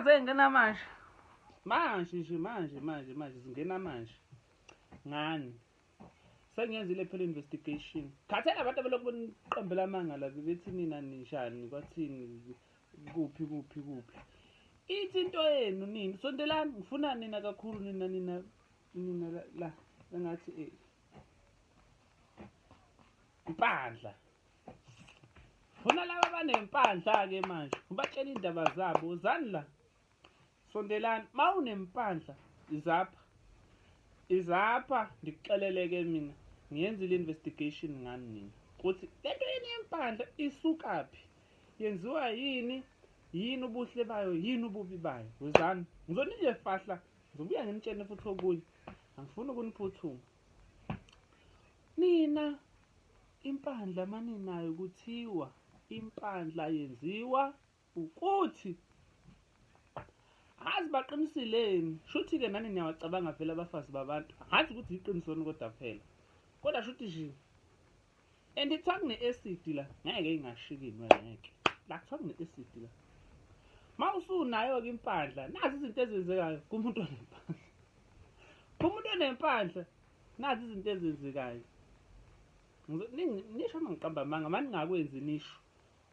Nazi ey'ngena manje. Manje nje manje manje manje zingena manje. Ngani? Sengiyenzile phela investigation. Khathele abantu abalokhu beniqambela amanga la bethi nina ninjani kwathini kuphi kuphi kuphi. Ithi into yenu nini sondelani ngifuna nina kakhulu nina nina nina la, la engathi eh impandla. Funa laba abanempandla-ke manje ubatshela iy'ndaba zabo wozani la sondelani ma unempandla izapha izapha ndikuxelele-ke mina ngiyenzile investigation ngani nina ukuthi le nto yeni yempandla isukaphi yenziwa yini yini ubuhle bayo yini ububi bayo wozani ngizonike fahla ngizobuya nginitshene futhi okunye angifuni ukuniphuthuma nina Impandla maninayo kuthiwa impandla yenziwa ukuthi angazi baqinisileni shuthi-ke nani niyawacabanga vele abafazi babantu angazi ukuthi yiqinisoni kodwa phela kodwa shuthi nje and kuthiwa kune-acid la ngeke ingashikini wena ngeke la kuthiwa kune-acid la ma usunayo-ke impandla nazi izinto ezenzekayo kumuntu onempandla kumuntu onempandla Nazi izinto ezenzekayo. Nisho uma ngiqamba amanga, uma ningakwenzi nisho.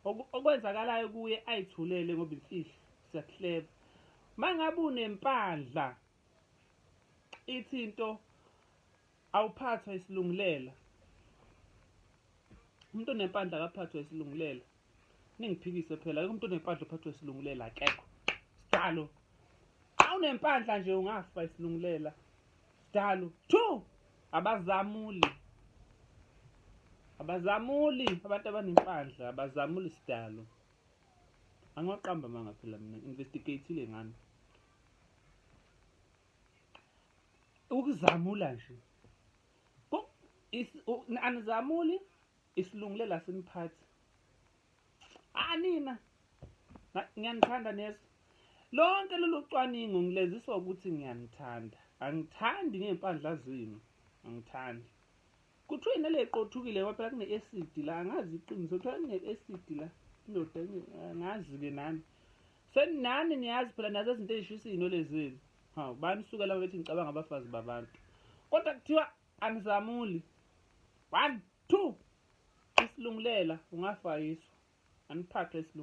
Okwenzakalayo kuye ayithulele ngoba imfihlo siyakuhleba. Uma ngabe unempandla ithi into awuphathwa isilungulela. Umuntu onempandla akaphathwa isilungulela. Ningiphikise phela, akekho umuntu onempandla ophathwa isilungulela akekho. Sidalo. Xa unempandla nje ungafa isilungulela. Sidalo. 2 abazamuli. Abazamuli abantu abanempandla, abazamuli sidalo. Angiwaqamba amanga phela mina, investigateile ngani. Ukuzamula nje. Anizamuli isilungulela siniphathi. Ah nina ngiyanithanda nesi. Lonke lolu cwaningo ngilenziswa ukuthi ngiyanithanda. Angithandi ngey'mpandla zenu. Angithandi. Kuthiwa inele iqothukile ngoba phela kune-acid la angazi iqiniso kuthiwa kune-acid la indoda angazi-ke nani. Senani niyazi phela nazo izinto ey'shisa iy'nwele zenu. Hawu bani suka laba bethi ngicabanga abafazi babantu. Kodwa kuthiwa anizamuli. One, two. Isilungulela ungafayiswa. Aniphathwe isilungu.